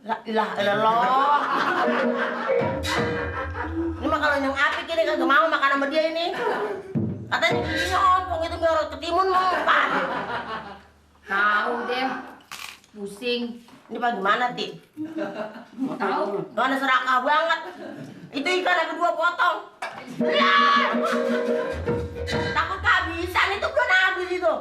La ilah ilallah. Ini mah kalau yang apik ini kagak mau makan sama dia ini. Katanya giginya ompong itu biar ketimun mau pan. Tahu deh, pusing. Ini bagaimana, Ti? Mau tahu? Mana serakah banget. Itu ikan yang kedua potong. Takut kehabisan itu belum habis itu.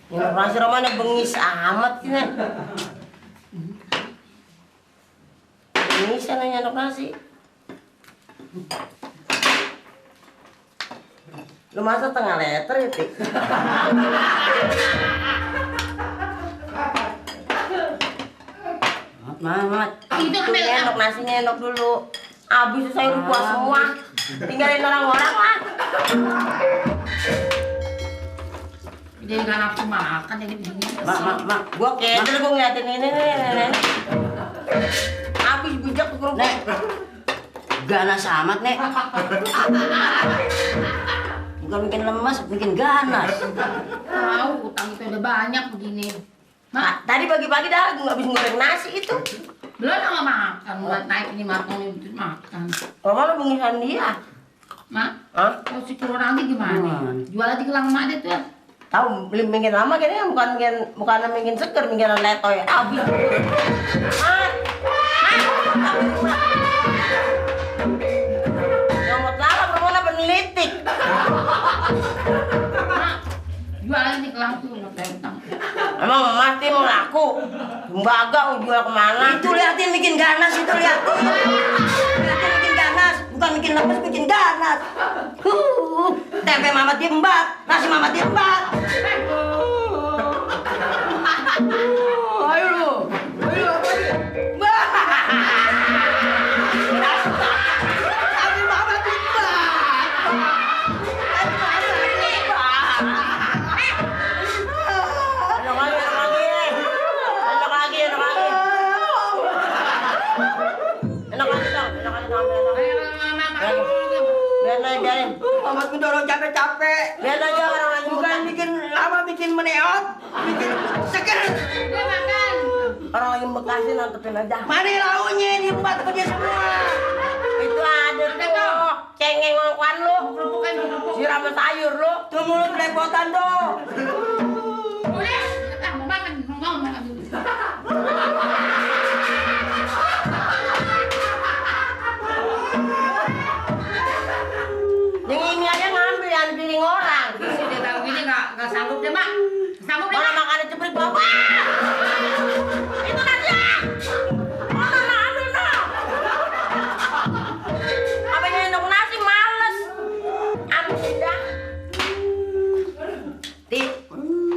Yang nasi romanya bengis amat sih. Bengis nanya anak nasi. Lu masa setengah liter ya, Tik? Mat. Itu Enak nasinya enak dulu. Abis saya udah puas semua. Tinggalin orang-orang lah. Jadi nggak nafsu makan jadi begini. Mak. Gua keder gua ngeliatin ini nih. Abis bijak tuh kerupuk. Nek, ganas amat, Nek. Bukan bikin lemas, bikin ganas. Tahu utang itu udah banyak begini. Mak, Tadi pagi-pagi dah gua habis goreng nasi itu. belum nggak makan, mulai naik ini makan itu makan. Mama lu bengisan dia. Mak, Hah? kalau si Kuro nanti gimana? Jual aja ke Lang Mak deh tuh. Tahu beli mingin lama kayaknya bukan mingin seger, mingin letoy. Abis. Mat. Nyomot salah permona penelitik. Mak, jual aja ke Lang tuh nggak kayak utang. Emang mati mau laku. Tembaga mau jual kemana? Itu liatin bikin ganas, itu liatin. Liatin bikin ganas, bukan bikin lemas, bikin ganas. Tempe mama diembat, nasi mama diembat. Ayo lu. Nasi mama diembat. Biarin. Mama dorong capek-capek. Biar aja orang lagi Bukan bikin lama, bikin meneot, bikin seger. Udah makan. orang lagi bekasin nantepin aja. Mari launya diembat ke dia semua. Itu ada tuh cengeng ngongkuan lu. Bukan Siram sama sayur lu. Tuh mulut belepotan tuh. udah, mau makan, mau makan dulu. Yang ini aja ngambil yang piring orang. Isi dia tahu gini nggak sanggup deh mak, sanggup deh Mana mak. makannya cepet bawa. Itu nasi. Mana ambil no. Apa yang endok nasi males. Ambil dah. Ti,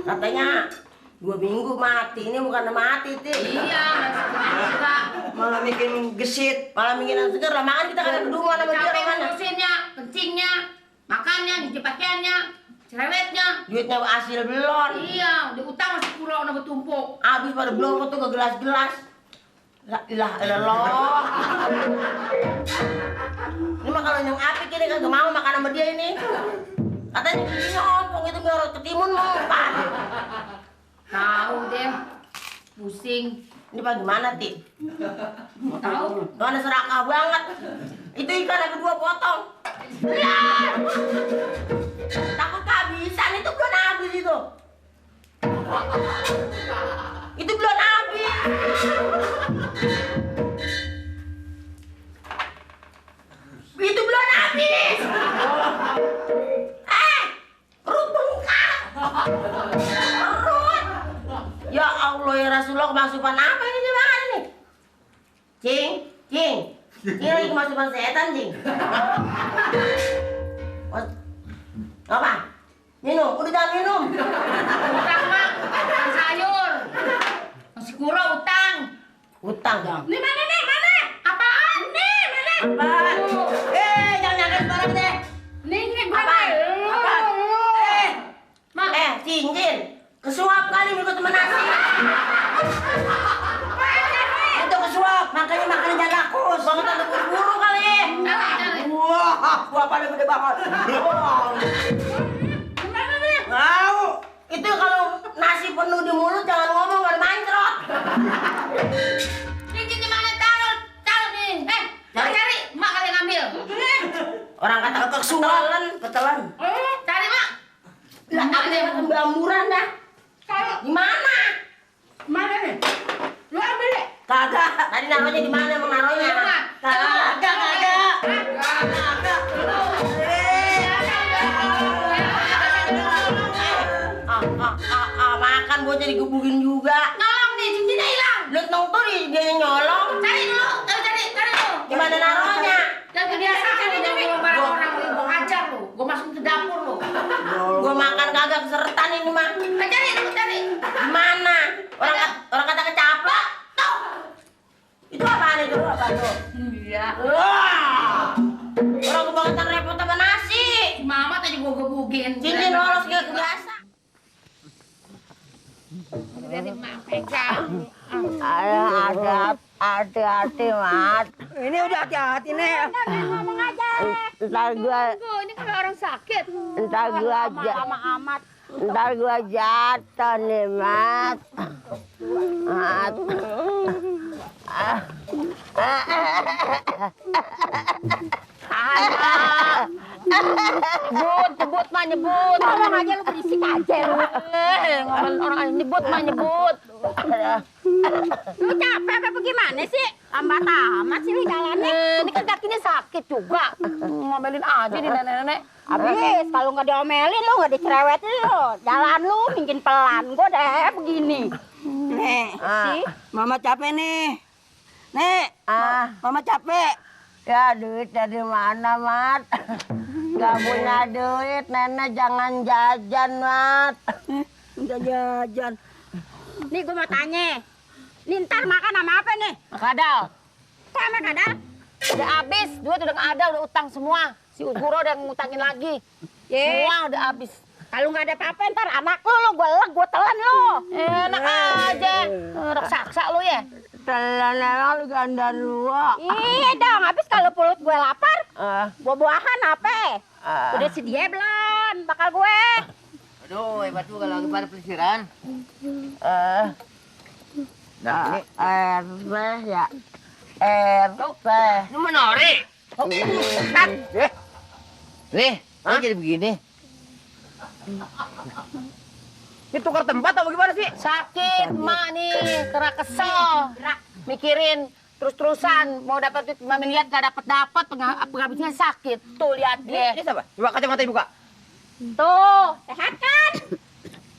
katanya 2 minggu mati. Ini bukan mati, Ti. Iya, masih juga. Malah bikin gesit. Malah bikinan seger lah. Makan kita kan kedua sama dia Capek mana. ngurusinnya, kencingnya, makannya, nyuci pakaiannya, cerewetnya. Duitnya hasil belum. Iya, udah utang masih kurang udah bertumpuk. Abis pada belum tuh ke gelas-gelas. La ilah ilallah. Ini mah kalau yang apik ini kagak mau makan sama dia ini. Katanya giginya ompong itu biar ketimun mau pan. Tahu deh, pusing. Ini bagaimana, Ti? Mau tahu? Mana serakah banget. Itu ikan yang kedua potong. Takut kehabisan itu belum habis itu. Itu belum habis. Itu belum habis. Perut bengkak. Perut. Ya Allah ya Rasulullah, kemasukan apa ini makan ini? Cing. Ini lagi kemasukan setan, Cing. Apa? Minum, udah jangan minum. Utang mak, utang sayur. Masih kurang utang. Utang. Ini mana nih, mana? Apaan nih, mana? Apaan? Jangan nyangka barang deh. Nih, Apaan? Apaan? Mak, Cincin. Kesuap kali ikut temen nasi. Itu kesuap, makanya makannya jangan rakus. Bang tante buru-buru kali. Cari. Wah, gua pada gede banget. Wah. Gimana nih? Mau. Itu kalau nasi penuh di mulut jangan ngomong, nggak mancrot. Cincin di mana? Taruh nih. Cari. Mak kali yang ngambil. Orang kata kesualan, ketelan. Cari mak. Lah ada yang kembamburan dah. Gimana? Mana nih? Lu ambil deh. Kagak. Tadi naruhnya di mana emang naruhnya? Kagak. Makan bocah digebukin juga. Nolong nih, cincinnya hilang. Lu nonton dia yang nyolong. Cari dulu. Cari dulu. Gimana naruhnya? Dan kebiasaan lu jangan barang orang lu, gua hajar lu. Gua masukin ke dapur lu. Gua makan kagak kesertan ini mah. Cari dulu, cari. Gimana? Orang kata kecaplok. Tuh. Itu apaan itu? Apa tuh? Iya. Wah. Orang kebangetan repot sama nasi. Mama tadi gua gebukin. Cincin lolos kayak biasa. Dari mak pegang. Hati-hati, Mat. Ini udah hati-hati nih. Ngomong aja. Ntar Ini kan orang sakit. gua jatuh nih, Mat. Mat. Nyebut mah nyebut. Ngomong aja lu berisik aja lu. Ngomong orang nyebut mah nyebut. Lu capek apa gimana sih? Lambat amat sih lu jalannya. Ini kan kakinya sakit juga. Ngomelin aja nih nenek-nenek. Habis kalau nggak diomelin lu nggak dicerewetin lu. Jalan lu mungkin pelan. Gua deh begini. Nih, Mama capek nih. Nih, Mama capek. Ya duit dari mana, Mat? Gak punya duit, nenek jangan jajan, Mat. Udah jajan. Nih gue mau tanya, nih ntar makan sama apa nih? Makadal. Sama makadal? Udah habis, duit udah nggak ada, udah utang semua. Si Uguro udah ngutangin lagi. Semua udah habis. Kalau nggak ada apa-apa ntar anak lu gue telan lu. Enak aja, raksasa lu ya. Telan emang lu ganda dua. Iya dong, habis kalau perut gue lapar, buah-buahan apa? Udah sedia belum bakal gue? Aduh, hebat juga lagi pada pelesiran. Nah, ini RT ya. RT. ini menori. Nih, kok jadi begini? Ini tukar tempat atau gimana sih? Sakit mak nih, kena kesel. Mikirin terus-terusan mau dapat duit 5 miliar gak dapat penghabisnya sakit. Tuh lihat dia. Ini siapa? Coba kacamata dibuka. Tuh, sehat kan?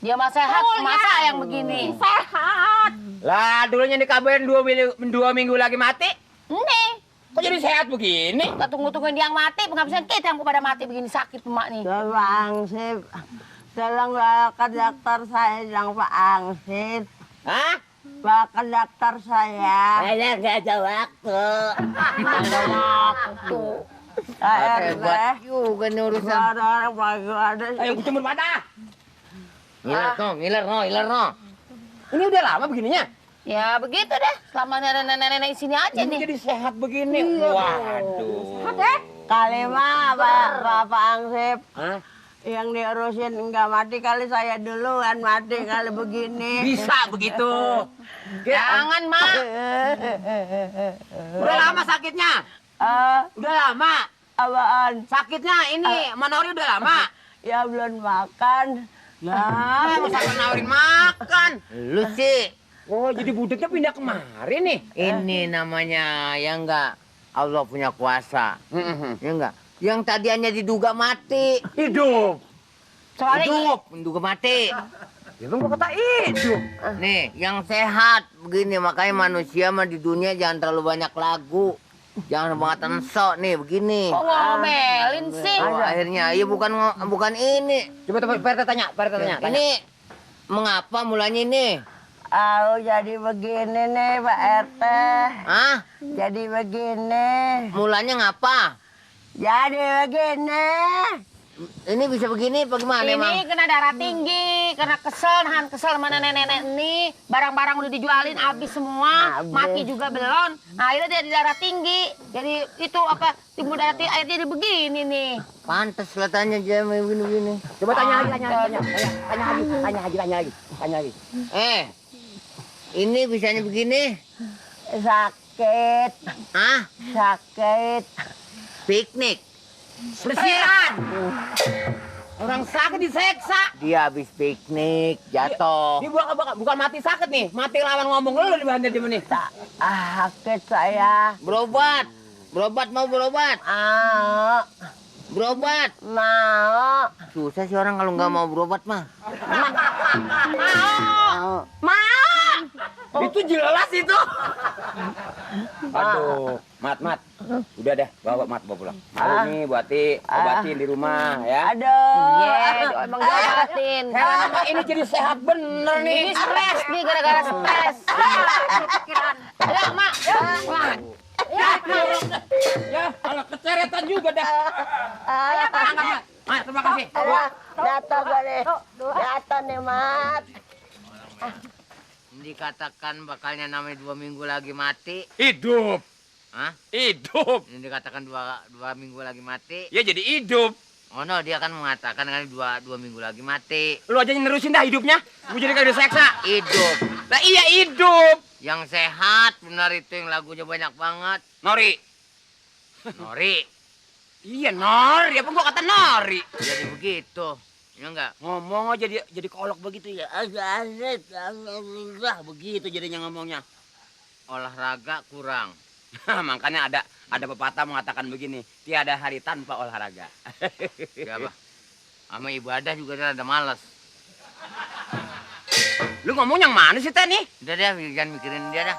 Dia mah sehat, masa yang begini? Sehat. Lah, dulunya dikabarin 2 minggu lagi mati. Nih, Kok jadi sehat begini? kita tunggu-tungguin dia yang mati, penghabisan kita yang pada mati begini sakit emak nih. Pak Angsip, tolong bawa ke dokter saya dong Pak Angsip. Hah? Bawa ke dokter saya. Saya nggak ada waktu. Ada waktu. Hebat juga nih urusan. Orang pagi ada. Ayo jemur mata. Ngiler no. Ini udah lama begininya? Ya begitu deh, selama ada nenek-nenek di sini aja Ini nih. jadi sehat begini. Waduh. Kali mah Pak Angsip. Hah? Yang diurusin enggak mati kali saya duluan mati kali begini. Bisa begitu. Jangan, Mak. Udah lama sakitnya? Udah lama. Apaan? Sakitnya ini, Manori udah lama. Ya belum makan. Nah, masa nawarin makan. Lu sih. Oh, jadi budeknya pindah kemari nih. Ini namanya ya enggak Allah punya kuasa. Ya enggak? Yang tadinya diduga mati. Hidup. Soalnya Hidup, menduga mati. Ya kan gua kata hidup. Nih, yang sehat begini makanya manusia mah di dunia jangan terlalu banyak lagu. Jangan banget ensok nih begini. kok ngomelin sih? Oh, akhirnya iya bukan ini. Coba Pak RT tanya. Ini mengapa mulanya ini? Jadi begini nih Pak RT. Hah? Jadi begini. Mulanya ngapa? Jadi begini. Ini bisa begini apa gimana emang? Ini kena darah tinggi, karena nahan kesel sama nenek-nenek ini. Barang-barang udah dijualin habis semua, mati juga belum. Nah, akhirnya dia di darah tinggi. Jadi itu apa, timbul darah tinggi, akhirnya jadi begini nih. Pantes kelihatannya dia begini-begini. Coba tanya lagi. Ini bisanya begini? Sakit, Hah? sakit. Piknik. Pelesiran. Orang sakit diseksa. Dia habis piknik, jatuh. Ini bukan mati sakit nih, mati lawan ngomong lu di bandar di mana? Sakit saya. Berobat. Mau berobat. Berobat. Mau. Susah sih orang kalau nggak mau berobat mah. Itu jelas itu. Aduh, mat. Udah deh, bawa pulang. Baru nih obatin di rumah ya. Iya, emang diobatin. Heran apa ini jadi sehat bener nih. Ini stres nih, gara-gara stres. Pikiran. Ayo, Mak. Ya, malah keceretan juga dah. Ayo, Mat. Mat, terima kasih. Jatuh gue nih. Jatuh nih, Mat. Dikatakan bakalnya namanya 2 minggu lagi mati. Hidup. Hah? Hidup. Ini dikatakan dua minggu lagi mati. Ya jadi hidup. Oh no, dia kan mengatakan kan dua minggu lagi mati. Lu aja yang nerusin dah hidupnya. Gue jadi kayak diseksa. Hidup. Lah iya hidup. Yang sehat benar itu yang lagunya banyak banget. Nori. Nori. Iya Nori. Apa gua kata Nori? Jadi begitu. Ya enggak? Ngomong aja dia jadi kolok begitu ya. Begitu jadinya ngomongnya. Olahraga kurang. Makanya ada pepatah mengatakan begini, tiada hari tanpa olahraga. Ya apa? Sama ibadah juga dia ada malas. Lu ngomong yang mana sih Teh nih? Udah deh, jangan mikirin dia dah.